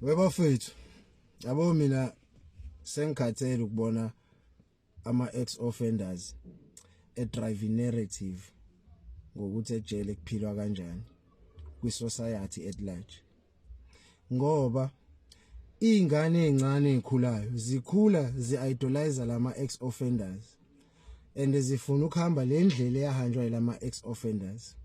Webafethu, yabo mina sengikhathele ukubona ama ex offenders e drive narrative ngokuthi ejele kuphilwa kanjani kwi society at large. Ngoba izingane ezincane ezikhulayo zikhula zi idolize lama ex offenders and zifuna ukuhamba le ndlela eyahanjwa yilama ex offenders.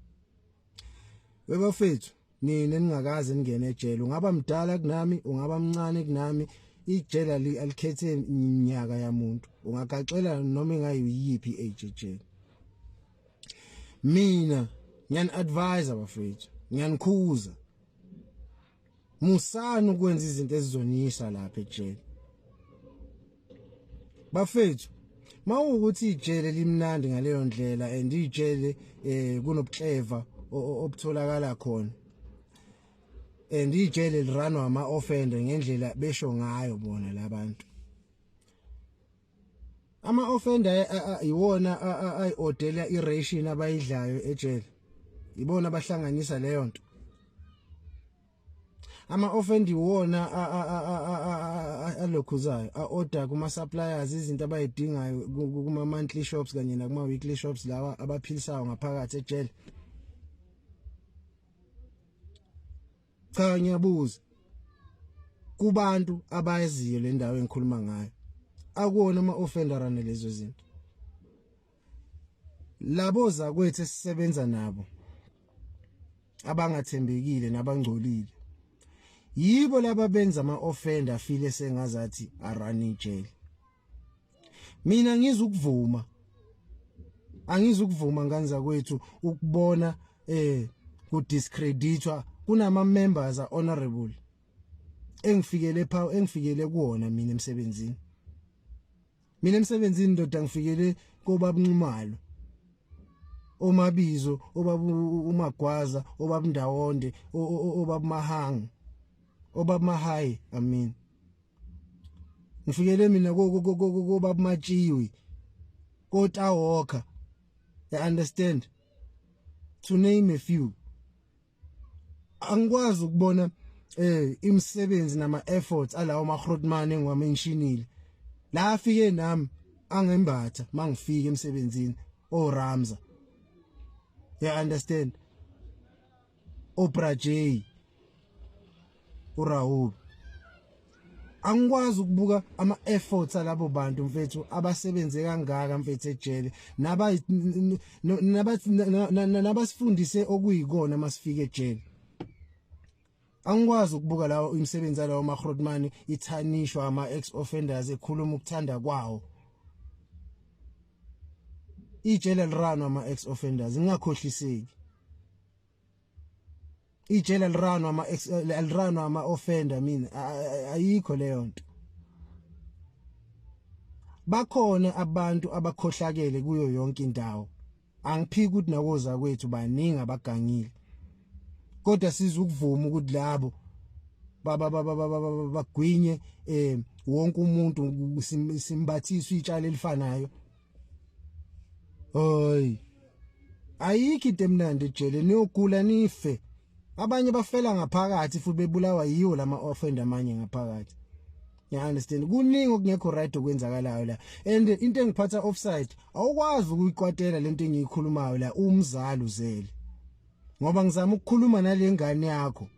Webafethu nina ningakaze ningene ejele ungaba mdala kunami ungaba mncane kunami ijele alikhethe iminyaka yamuntu ungagaxela noma ingayiyiphi age ejele mina ngiyani advise bafethu ngiyanikhuza musani ukwenza izinto ezizoniyisa lapha ejele bafethu mawukuthi ijele limnandi ngaleyo ndlela and ijele eh kunobuhleva obutholakala khona and ijele liranwa ama offender ngendlela besho ngayo bona labantu ama offender iwona ayiodela iration abayidlayo ejele ibona abahlanganisa leyo nto ama offender iwona alokhuzayo a order kuma suppliers izinto abayidingayo kuma monthly shops kanye nakuma weekly shops lawa abaphilisayo ngaphakathi ejele Cha ngiyabuza kubantu abayaziyo le ndawo engikhuluma ngayo akuwona ama offender rane lezo zinto labo zakwethu esisebenza nabo abangathembekile nabangcolile yibo laba benza ama offender afile sengazathi arun ijele mina ngizukuvuma angizukuvuma ngane zakwethu ukubona eh ku discreditwa kunama members a honorable engifikele pha engifikele kuwona mina emsebenzini mina emsebenzini ndoda ngifikele kobaba Nxumalo omabizo obaba umagwaza obaba Ndawonde obaba Mahanga obaba Mahayi i mean ngifikele mina kobaba Matshiwi koTawoka you understand to name a few angikwazi ukubona eh imisebenzi nama efforts alawo ma grootman engiwamentionile la afike nami angembatha mangifika emsebenzini o Ramza you understand oBra J uRaul angikwazi ukubuka ama efforts alabo bantu mfethu abasebenze kangaka mfethu ejele naba nabasifundise okuyikona masifike ejele angikwazi ukubuka lawo imisebenzi yalawo magrotman ithanishwa ama ex offenders ekhuluma ukuthanda kwawo ijele liranwa ama ex offenders ngingakhohliseki ijele liranwa ama ex liranwa ama offender mina ayikho leyo nto bakhona abantu abakhohlakele kuyo yonke indawo angiphiki ukuthi nakoza kwethu baningi abagangile kodwa sizukuvuma ukuthi labo baba baba bagwinye eh wonke umuntu simbathiswa itshala elifanayo Hoy. Ayikho into emnandi ejele niyogula nife. Abanye bafela ngaphakathi futhi bebulawa yiwo lama offender amanye ngaphakathi. You understand? Kuningi okungekho right okwenzakalayo la. And into engiphatha offside awukwazi ukuyikwatela lento engiyikhulumayo la umzali uzele. Ngoba ngizama ukukhuluma nalengane yakho.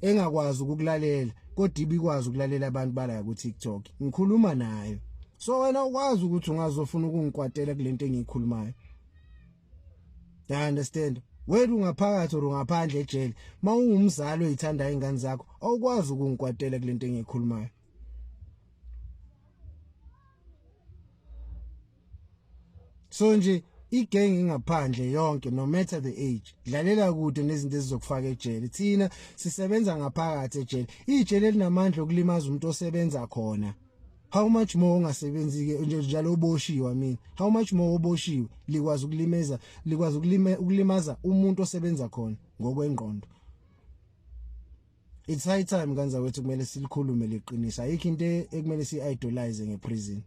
Engakwazi ukukulalela kodwa ibikwazi ukulalela abantu bala ku TikTok ngikhuluma nayo so wena ukwazi ukuthi ungazofuna ukungikwatela kulento engiyikhulumayo you understand wena ungaphakathi or ungaphandle ejele mawungumzali oyithanda ingane zakho awukwazi ukungikwatela kulento engiyikhulumayo so nje igeng ingaphandle yonke no matter the age dlalela kude nezinto ezizokufaka ejele thina sisebenza ngaphakathi ejele ijele linamandla okulimaza umuntu osebenza khona how much more ungasebenzi ke nje njalo uboshiwe i mean how much more uboshiwe likwazi ukulimeza likwazi ukulimaza umuntu osebenza khona ngokwengqondo it's high time kanza wethu kumele silikhulume leqiniso ayikho into ekumele si idolize ngeprison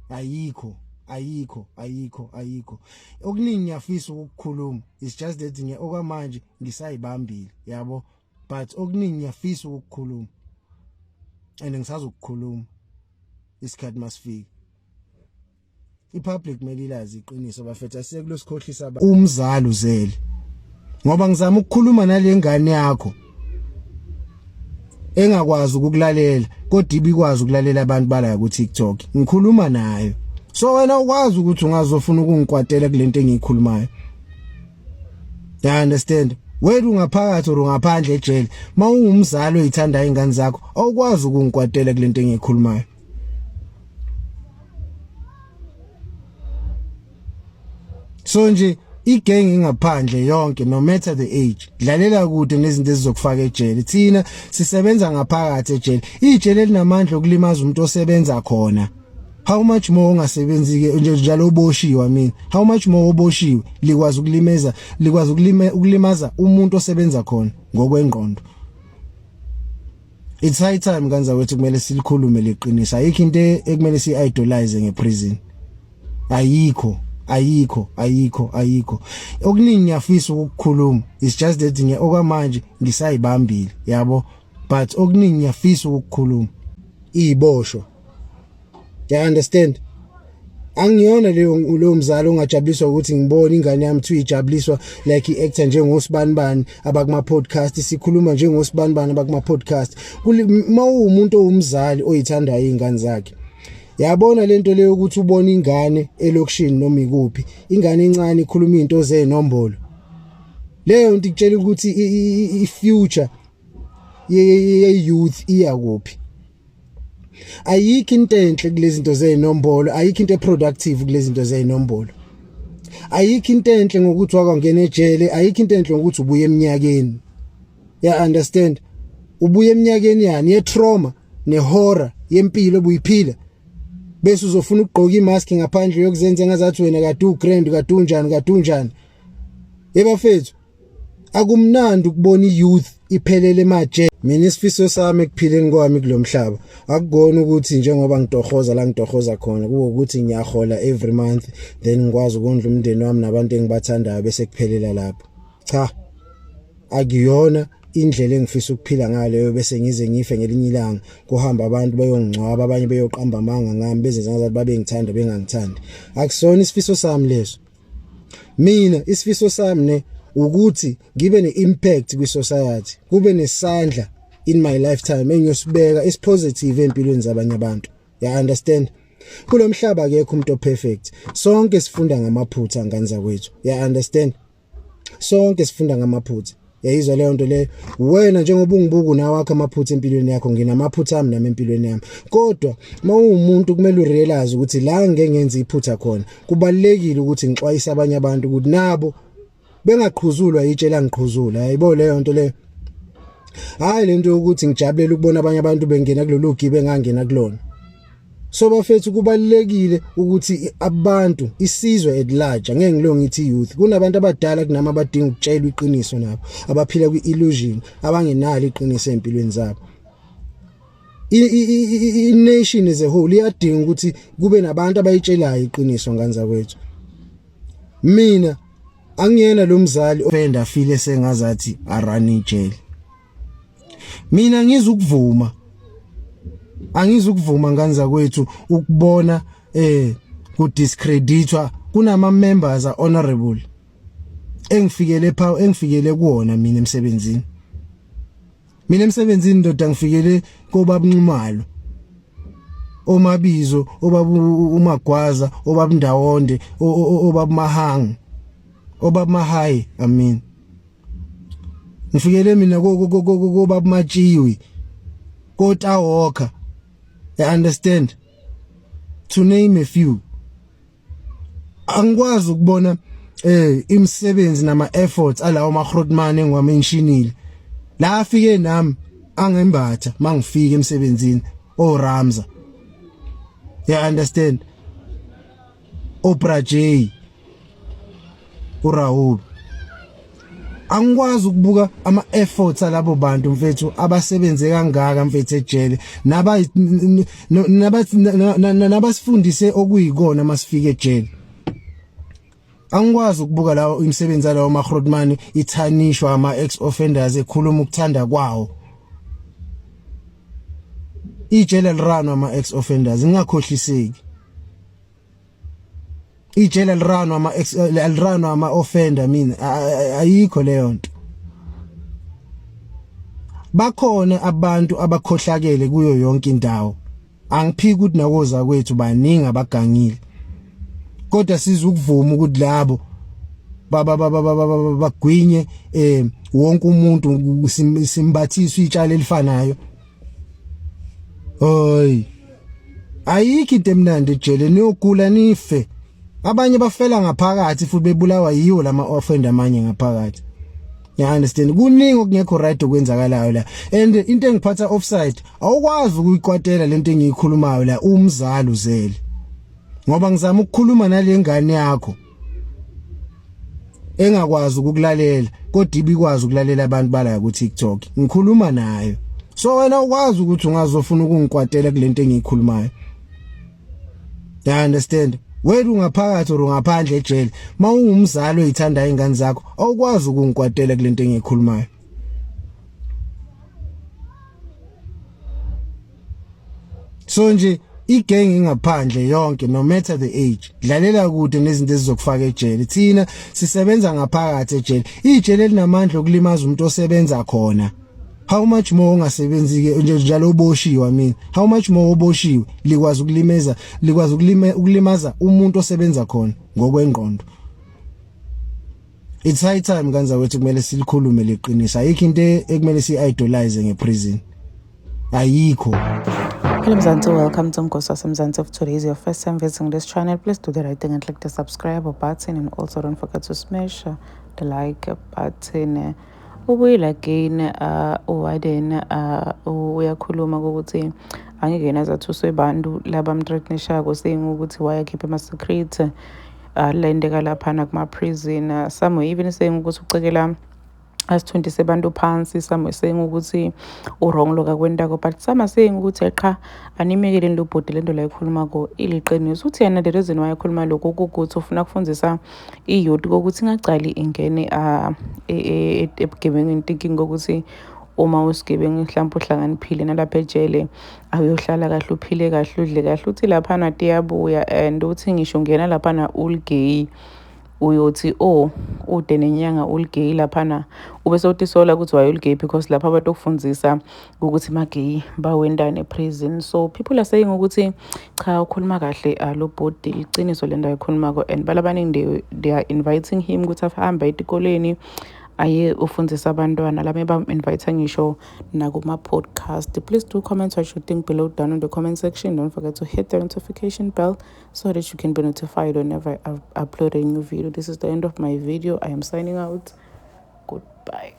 ayikho ayikho ayikho ayikho okuningi ngiyafisa ukukhuluma it's just that ngiya okwamanje ngisayibambile yabo But okuningi ngiyafisa ukukhuluma and ngisazokukhuluma isikhathi masifika. Ipublic kumele ilazi iqiniso bafethu, asiyeke losikhohlisa umzali uzele. Ngoba ngizama ukukhuluma nalengane yakho engakwazi ukukulalela kodwa ibikwazi ukulalela abantu bala ku TikTok. Ngikhuluma nayo. So wena ukwazi ukuthi ungazofuna ukungikwatela kulento engiyikhulumayo. You understand? Wena ungaphakathi or ungaphandle ejele, mawungumzali oyithandayo ingane zakho, awukwazi ukungikwatela kulento engiyikhulumayo. So nje igang ingaphandle yonke, no matter the age, dlalela kude nezinto ezizokufaka ejele. Thina sisebenza ngaphakathi ejele. Ijele linamandla okulimaza umuntu osebenza khona. How much more ungasebenzi ke nje njalo uboshiwe? I mean, how much more uboshiwe? Likwazi ukulimeza, likwazi ukulimaza umuntu osebenza khona ngokwengqondo. It's high time kanza wethu kumele silikhulume leqiniso. Ayikho into ekumele si idolize ngeprison. Ayikho, ayikho, ayikho, ayikho. Okuningi ngiyafisa ukukukhuluma, it's just that ngiya okwamanje ngisayibambile yabo, but okuningi ngiyafisa ukukukhuluma. Iziboshwa, you understand? Angiyona leyo leyo mzali ongajabuliswa ukuthi ngibone ingane yami kuthiwa ijabuliswa like i-actor njengosibanibani abakuma podcast, sikhuluma njengosibanibani abakuma podcast. Uma uwumuntu owumzali oyithandayo izingane zakhe, yabona lento leyo ukuthi ubona ingane elokishini noma ikuphi, ingane encane ikhuluma izinto zenombolo, leyo nto ikutshela ukuthi i-future ye-youth iya kuphi. Ayikho into enhle kulezi zinto zenombolo, ayikho into eproductive kulezi zinto zenombolo. Ayikho into enhle ngokuthi wakangena ejele, ayikho into enhle ngokuthi ubuye eminyakeni. Ya understand? Ubuye eminyakeni yani ye trauma nehorror yempilo obuyiphila, bese uzofuna ukugqoka imask ngaphandle yokuzenza ngazathi wena kade ugrand, kade unjani, kade unjani. Ebafethu, akumnandi ukubona iyouth iphelele emaje. Mina isifiso sami ekuphileni kwami kulomhlaba akukona ukuthi njengoba ngitohoza la ngitohoza khona kube ukuthi ngiyahola every month, then ngikwazi ukondla umndeni wami nabantu engibathandayo, bese kuphelela lapho. Cha, akuyona indlela engifisa ukuphila ngaleyo, bese ngize ngife ngelinye ilanga kuhamba abantu bayongcwaba, abanye beyoqamba amanga ngami, bezenza ngathi babengithanda bengangithandi. Akusona isifiso sami leso. Mina isifiso sami ne ukuthi ngibe ne-impact kwi-society, kube nesandla in my lifetime engiyosibeka isipositive empilweni zabanye abantu. Ya understand? Kulo mhlaba akekho umuntu operfect, sonke sifunda ngamaphutha ngane zakwethu. Ya understand? Sonke sifunda ngamaphutha. Yayizwa leyo nto leyo? Wena njengoba ungibuka nawe wakho amaphutha empilweni yakho, nginamaphutha ami nami empilweni yami. Kodwa mawumuntu kumele urealize ukuthi la ngeke ngenze iphutha khona, kubalekile ukuthi ngixwayise abanye abantu ukuthi nabo bengaqhuzulwa itshe langiqhuzula. Yayibo leyo nto leyo? Hayi, lento yokuthi ngijabulela ukubona abanye abantu bengena kulolu gibe engangena kulona. So bafethu, kubalekile ukuthi abantu, isizwe at large, angeke ngilo ngithi youth, kunabantu abadala kunama abadinga ukutshelwa iqiniso nabo, abaphila kwi-illusion, abangenalo iqiniso empilweni zabo. I-nation as a whole iyadinga ukuthi kube nabantu abayitshelayo iqiniso ngane zakwethu. Mina angiyena lo mzali ofenda file sengazathi arun ijele. Mina ngizukuvuma, angizukuvuma ngane zakwethu ukubona kudiscreditwa kunama members honorable engifikele pha, engifikele kuwona mina emsebenzini. Mina emsebenzini, ndoda, ngifikele kobaba Nxumalo, omabizo, obaba uMagwaza, obaba Ndawonde, obaba Mahanga, obaba Mahayi. I mean, ngifikele mina kobaba Matshiwi, koTawoka, you understand, to name a few. Angikwazi ukubona imisebenzi nama efforts alawo ma grootman engiwamentionile la afike nami angembatha mangifika emsebenzini, o Ramza, you understand, Oprah J, uRaul. Angikwazi ukubuka ama efforts alabo bantu mfethu abasebenze kangaka mfethu ejele, naba nabasifundise okuyikona masifike ejele. Angikwazi ukubuka lawo imisebenzi yalawo magrotman ithanishwa ama ex offenders ekhuluma ukuthanda kwawo. Ijele liranwa ama ex offenders, ngingakhohliseki. Ijele liranwa ama ex, liranwa ama offender, mina ayikho leyo nto. Bakhona abantu abakhohlakele kuyo yonke indawo. Angiphiki ukuthi nakoza kwethu baningi abagangile, kodwa sizukuvuma ukuthi labo baba baba baba bagwinye wonke umuntu, simbathiswe itshalo elifanayo. Hoy, ayikho into emnandi ejele, niyogula nife. Abanye bafela ngaphakathi futhi bebulawa yiwo lama offender amanye ngaphakathi. You understand? Kuningi okungekho right okwenzakalayo la, and into engiphatha offside, awukwazi ukuyikwatela lento engiyikhulumayo la, umzali uzele, ngoba ngizama ukukhuluma nale ngane yakho engakwazi ukukulalela, kodwa ibikwazi ukulalela abantu bala ku TikTok. Ngikhuluma nayo, so wena ukwazi ukuthi ungazofuna ukungikwatela kulento engiyikhulumayo. You understand? Wena ungaphakathi or ungaphandle ejele, mawungumzali oyithanda ingane zakho, awukwazi ukungikwatela kulento engiyikhulumayo. So nje igang ingaphandle yonke, no matter the age, dlalela kude nezinto ezizokufaka ejele. Thina sisebenza ngaphakathi ejele. Ijele linamandla okulimaza umuntu osebenza khona, how much more ungasebenzi ke nje njalo oboshiwe? I mean, how much more oboshiwe? Likwazi ukulimeza, likwazi ukulimaza umuntu osebenza khona ngokwengqondo. It's high time kanza wethu, kumele silikhulume leqiniso. Ayikho into ekumele si idolize ngeprison, ayikho. Hello Mzansi, welcome to Mgosi Mzansi. If today is your first time visiting this channel, please do the right thing and click the subscribe button, and also don't forget to smash the like button. Ubuyile again uwarden, uyakhuluma ukuthi angeke yena azathuswe bantu laba amthreatenishako, saying ukuthi wayakhipha ama-secret lendeka laphana kuma-prison. Some were even saying ukuthi ucekela asithuntise abantu phansi. Some were saying ukuthi u-wrong lokhu akwentako, but some are saying ukuthi cha, animekeleni lo bhodi, lento la ikhulumako iliqiniso. Uthi yena the reason why ekhuluma lokhu kukuthi ufuna kufundzisa i-youth kokuthi ingacali ingene ebugebengwini, thinking kokuthi uma usigebengu mhlawumbe uhlakaniphile, nalapha ejele awuyohlala kahle, uphile kahle, udle kahle. Uthi laphana tiyabuya, and uthi ngisho ungena laphana uligay, uyothi oh, ude nenyanga uligay laphana, ube sewutisola ukuthi why uligay, because lapha abantu okufundzisa ukuthi magay bawendani eprison. So people are saying ukuthi cha, ukhuluma kahle lo bhodi, liciniso lento ayikhulumako, and balabaningi they are inviting him ukuthi ahambe etikoleni aye ufundisa abantwana lami, bam-invite ngisho nakuma-podcast. Please do comment what you think below down in the comment section. Don't forget to hit the notification bell so that you can be notified whenever I upload a new video. This is the end of my video. I am signing out. Goodbye.